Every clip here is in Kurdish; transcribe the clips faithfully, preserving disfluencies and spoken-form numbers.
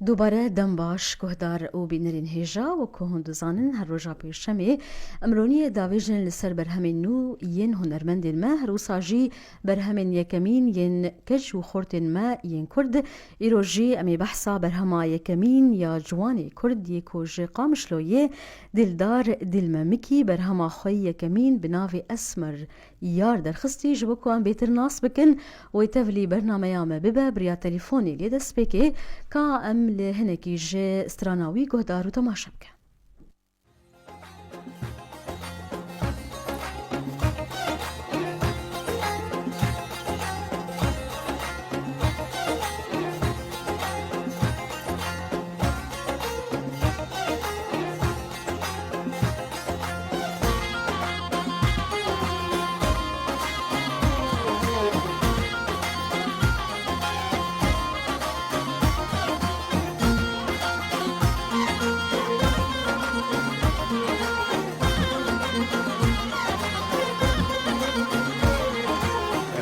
Dubare dem baş, guhdar û bînerên hêja, wekû hûn dizanin, her roja pêşemê em roniyê davêjin li ser berhemên nû yên hunermendên me, her wisa jî berhemên yekemîn yên keç û xortên me yên Kurd. Îro jî em ê behsa berhema yekemîn ya ciwanê Kurd yê ku ji Qamişloyê, Dildar Dilmemikî, berhema xwe yekemîn bi navê Esmer Yar derxistî. Ji bo ku em bêtir nas bikin, wê tevlî bernameya me bibe, bi riya telîfonê lê destpêkê ka em li hinekî ji strana wî guhdar û temaşe bikin.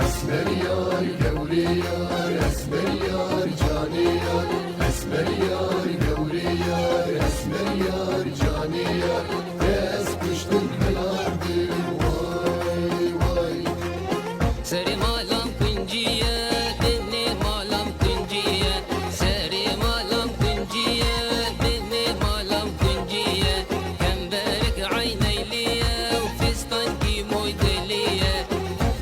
Esmer yar, gewrê yar, esmer yar, canê yar, esmer yar, gewrê yar, esmer yar, canê yar, ez kuştim helardim, vay, vay. Serê malam kunciye, binê malam kunciye, serê malam kunciye, binê malam kunciye, kemberek eyneyliye û fistankî moydeliye.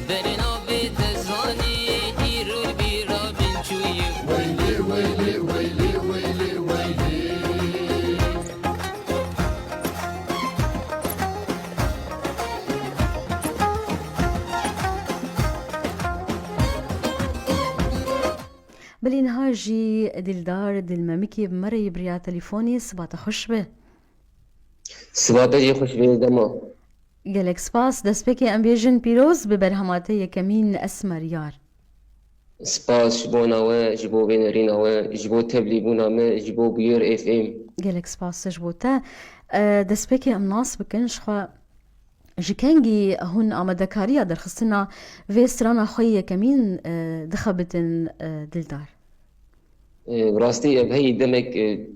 Berê navê te zanî, îro li bîra min çûyî. Weylê, weylê, weylê, weylê, weylê. Belê niha jî Dildar Dilmemikî bi me re yî bi riya telîfonê, siba te xweş be. Siba te jî xweş be dema. Gelek spas. Destpêkê em bêjin pîroz bi berhema te yekemîn Esmer Yar. Spas ji bona we, ji bo vê nerîna we, ji bo tevlîbûna me, ji bo Bûyer F M. Gelek spas ji bo te. E, destpêkê em nas bikin, ji xwe ji kengî hûn amadekariya derxistina vê strana xwe yê yekemîn, e, dixebitin, e, Dildar? E, bi rastî ev heyî demek, e,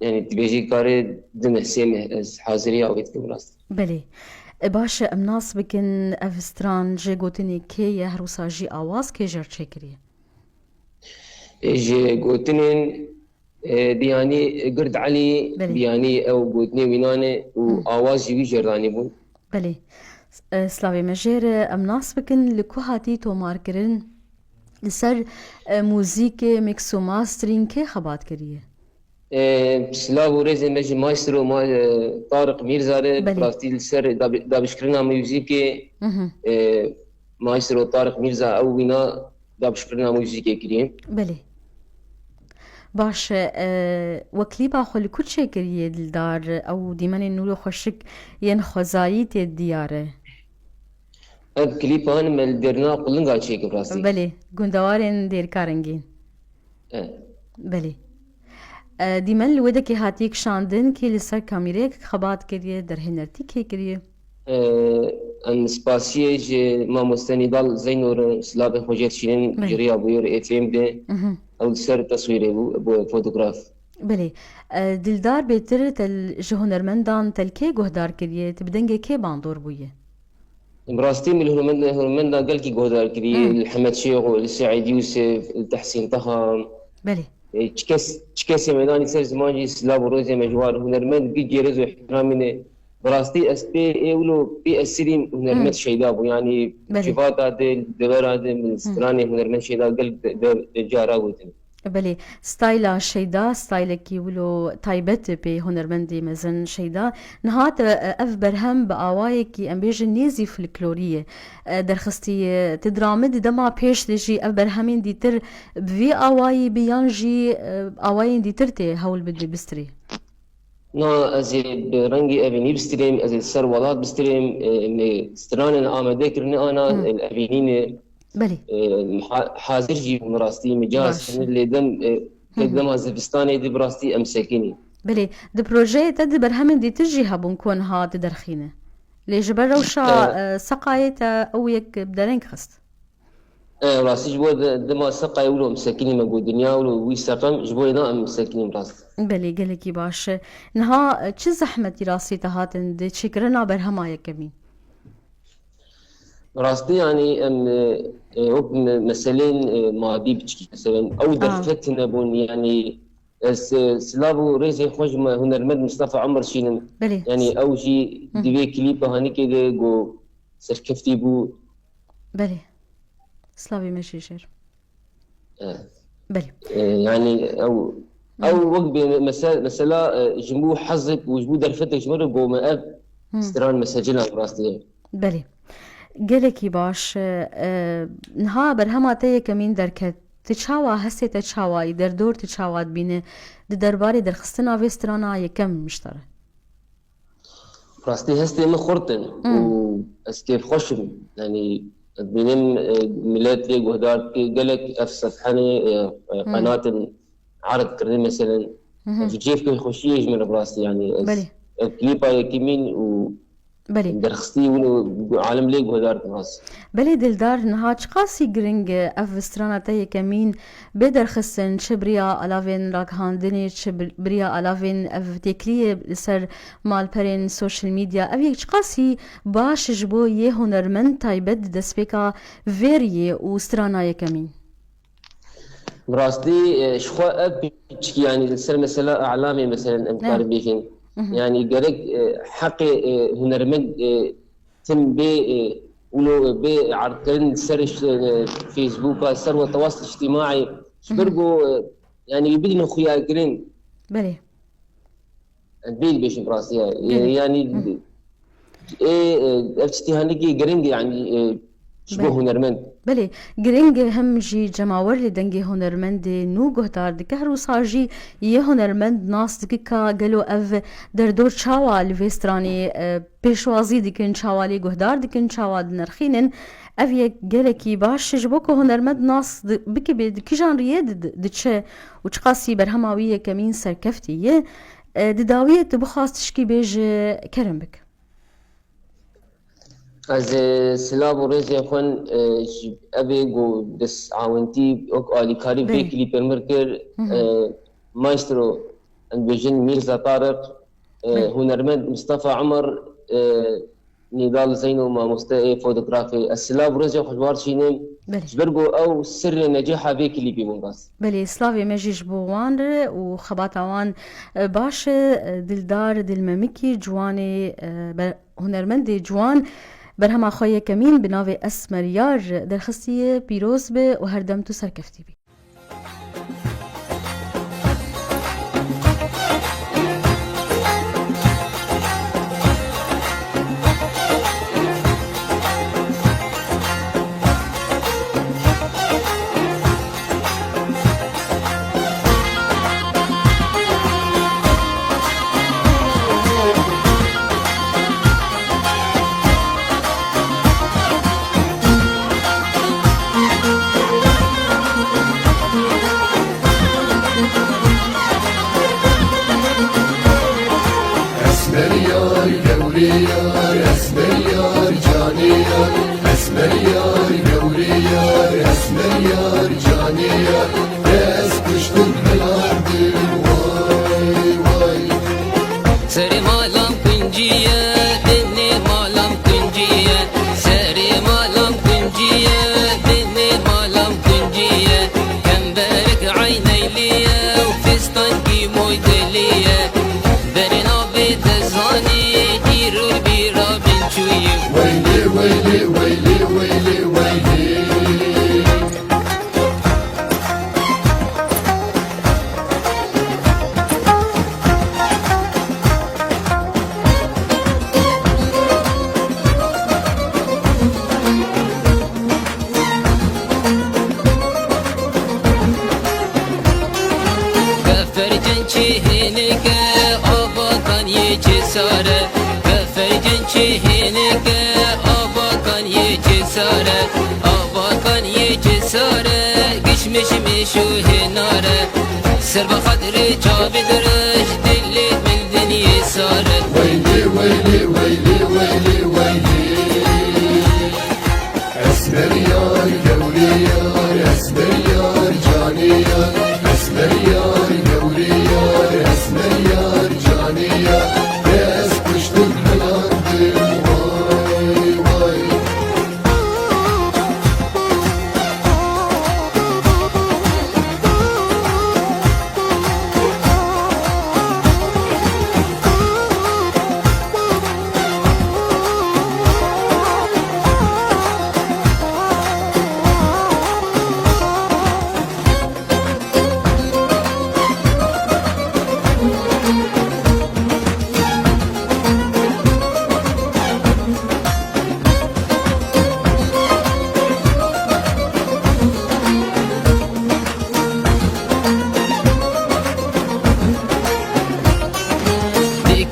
yanî dibêjî karê du meh, sê meh ez haziriya wê dikim bi rastî. Belê. E, baş e, em nas bikin ev stran ji gotinê kê ye, her wisa jî awaz kê jê re çêkiriye? E, ji gotinên, e, Biyanî Gird Elî, Belê. Biyanî ew gotinê wî nane û Hı. awaz jî wî jê re danîbûn. Belê. S-, e, slavê me jê re, em nas bikin li ku hatî tomarkirin? Li ser, e, muzîkê, mix û mastering kê xebat kiriye? E, silav û rêzê me ji maestro ma-, e, Tariq Mîrza re, Belê. bi rastî li ser dabi-, dabişkirina muzîkê, Hı hı. e, maestro Tariq Mîrza ew wîna dabişkirina muzîkê kiriye. Belê. Baş e, e, we klîpa xwe li ku çêkiriye Dildar? Ew dîmenên nû û xweşik yên xwezayî tê diyar e? Ev klîpan me li Dêrna Qulinga çêkir rastî. Belê, gundewarên Dêrka Rengîn. E. Belê. E, dîmen li wê dekê hatiye kişandin, kê li ser kamîrê xebat kiriye, derhênertî kê kiriye? E, em spasiyê ji mamoste Nîdal Zeyno re silavê xwe jê dişînin, Belê. ji riya Bûyer F M de. Mhm. Ew li ser teswîrê bû, bû fotograf. Belê. E, Dildar bêtir te l-, ji hunermendan te li kê guhdar kiriye? Tu bi dengê kê bandor bûye? Bi rastî min li hunermend-, hunermendan gelkî guhdar kiriye. Hmm. Li Hemed Şêxo, li Seîd Yûsif, li Tehsîn Taha. Belê. E, çi kes, çi kesê me danî ser ziman jî silav û rêzê me ji wan hunermend bi gêrez û ihtiramî ne. Bi rastî ez pê ê wilo pê esirîm hunermend Hmm. Şeyda bû. Yanî Belê. civata de, devera de, min Hmm. stranê hunermend Şeyda gelek de, de, de cara gotin. Belê, stayla Şeyda, staylekî wilo taybet pê hunermendê mezin Şeyda. Niha te, e, ev berhem bi awayekî, em bêjin, nêzî folklorî ye, e, derxistî ye. Tu diramî di dema pêş de jî ev berhemên dîtir bi vî awayî bi yan jî, e, awayên dîtir tê hewl bidî bistirî? Na, ez ê bi rengî evînî bistirêm, ez ê li ser welat bistirêm, e, me stranên amade kirine ana, Hmm. e, evînî ne. Belê. E, ha-, hazir jî bûm rastî, micaz Baş. hene lê dem, e, Hı hı. dema zivistanê de bi rastî em sekinî. Belê, di projeyê te di berhemên dîtir jî hebûn ku niha tu derxîne. Lê ji ber rewşa, E. e, seqayê te ew yek bi dereng xist. E, rastî ji bo de-, dema seqayê wilo em sekinî me got dinya wilo wî seqem, ji bo yê na em sekinîn rast. Belê, gelekî baş. Niha çi zehmetî rastî te hatin di çêkirina berhema yekemîn? Rastî, yanî, em, e, e, wek me-, meselên, e, madî biçî, meselen, ew Ah. derfet nebûn, yanî, ez, e, silav û rêzê xwe ji me hunermend Mistefa Omer şînim. Belê. Yanî, ew jî Hı. di vê klîpa hanikê de got serkeftî bû. Belê. Slavê me jê jêr. Evet. Belê. E, yanî ew, Hı. ew wek bê mese-, mesela, e, ji bo hezek û ji bo derfetek ji me re got me ev Hı. stran mesecin ev rastî ye. Belê. Gelekî baş. E, niha berhema te yekemîn derket. Tu çawa hestê te çawayî, derdor tu çawa dibîne? Di derbarê derxistina vê strana yekem ji te re. Rastî hestê min xurt in Hmm. û ez kêfxweş im. Yanî ez dibînim, e, milet vê guhdar dike, gelek ev sefhenê, e, e, Hmm. qenatin erd kirin, meselen. Mhm. Ev cêv kêfxweşiyê ji min re bi rastî, yanî ez Belê. ev klîpa yekemîn û Belê. derxistî wilo alem lê guhdar dikin rast. Belê Dildar, niha çiqasî giring e ev strana te yekemîn bê derxistin, çi bi riya alavên ragihandinê, çi bi, bi riya alavên ev têkiliyê li ser malperên social media, ev yek çiqasî baş ji bo yê hunermend taybet di destpêka vê riyê û strana yekemîn? Bi rastî, e, ji xwe ev piçkî, yanî li ser mesela elamê, meselen, em Ne. karin bêjin. Mhm. Yanî gerek, e, heqê, e, hunermend, e, tim bê, e, wilo bê erdkirin li ser, e, Facebooka, ser wetewas îctîmaî. Ji ber Mhm. ku, e, yanî bidin xuyakirin. Belê. Em vê dibêjin bi rastî ya. Gelek. Yanî, Hı. ê, e, ev tiştî hinekî giring e, yanî, e, ji bo Belê. hunermend. Belê, giring e hem jî cemawer li dengê hunermendê nû guhdar dike. Her wisa jî yê hunermend nas dike ka gelo ev derdor çawa li vê stranê, e, pêşwazî dikin, çawa lê guhdar dikin, çawa dinirxînin. Ev yek gelekî baş e ji bo ku hunermend nas di-, bikibe, di kijan riyê di-, di-, diçe û çiqasî berhema wî yekemîn serkeftî ye. E, di dawiyê tu bixwaz tişkî bêje, kerem bik. Ez, e, silav û rêzê xwe, e, ji evê ku dest awintî wek alîkarî vê Belê. klîpê mir kir, Hı hı. e, maestro, em dibêjin Mîrza Tariq, e, Belê. hunermend Mistefa Omer, e, Nîdal Zeyno, mamoste ê fotografê. Ez silav û rêzê xwe ji wan re şînim. Belê. Ji ber ku ew sirrê necêha vê klîpê bûn rast. Belê, slavê me jî ji bo wan re û xebata wan, e, baş e. E, Dildar Dilmemikî, ciwanê, e, be-, hunermendê ciwan, berhema xwe yekemîn bi navê Esmer Yar derxistiye. Pîroz be û her dem tu serkeftî bî. Esmer yar, gewrê yar, esmer yar, canê yar. Esmer yar, gewrê yar, esmer yar, canê yar. Ez kuştum helardim, vay, vay. Serê malam kunciye, binê malam kunciye. Serê malam kunciye, binê malam kunciye. Kemberek eyneyliye û fistankî moydeliye. Berê navê te zanî, dîr û bîra min çûyî. Weylê, weylê, weylê, weylê, weylê. Kefercên çê hênike, avakan yê çê sare. Kefercên çê hênike, avakan yê çê sare. Avakan yê çê sare, gişmiş mêş û hênare. Ser bi xatirê çavê dirêj, dilê min dinyê sare. Weylê, weylê, weylê, weylê, weylê. Esmer yar, gewrê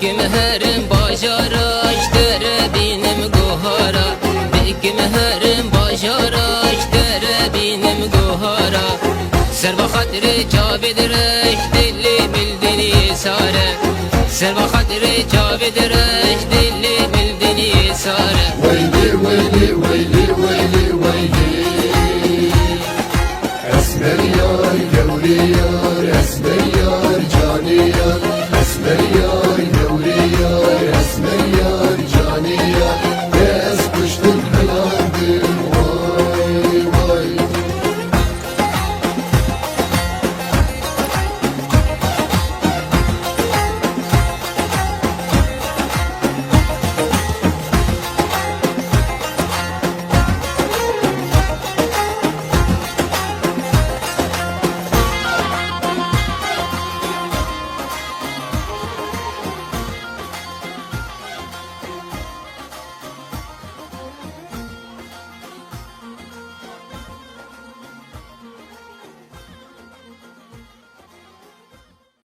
Kim herim bajara, ji te re bînim guhara. Kim herim bajara, ji te re bînim guhara. Ser ve xatirê çavê dirêj, dilê min dinê sare. Ser ve xatirê çavê dirêj, dilê min dinê sare. Weylê, weylê, weylê, weylê, weylê. Esmer yar, gewrê yar, esmer yar, canê yar, esmer yar.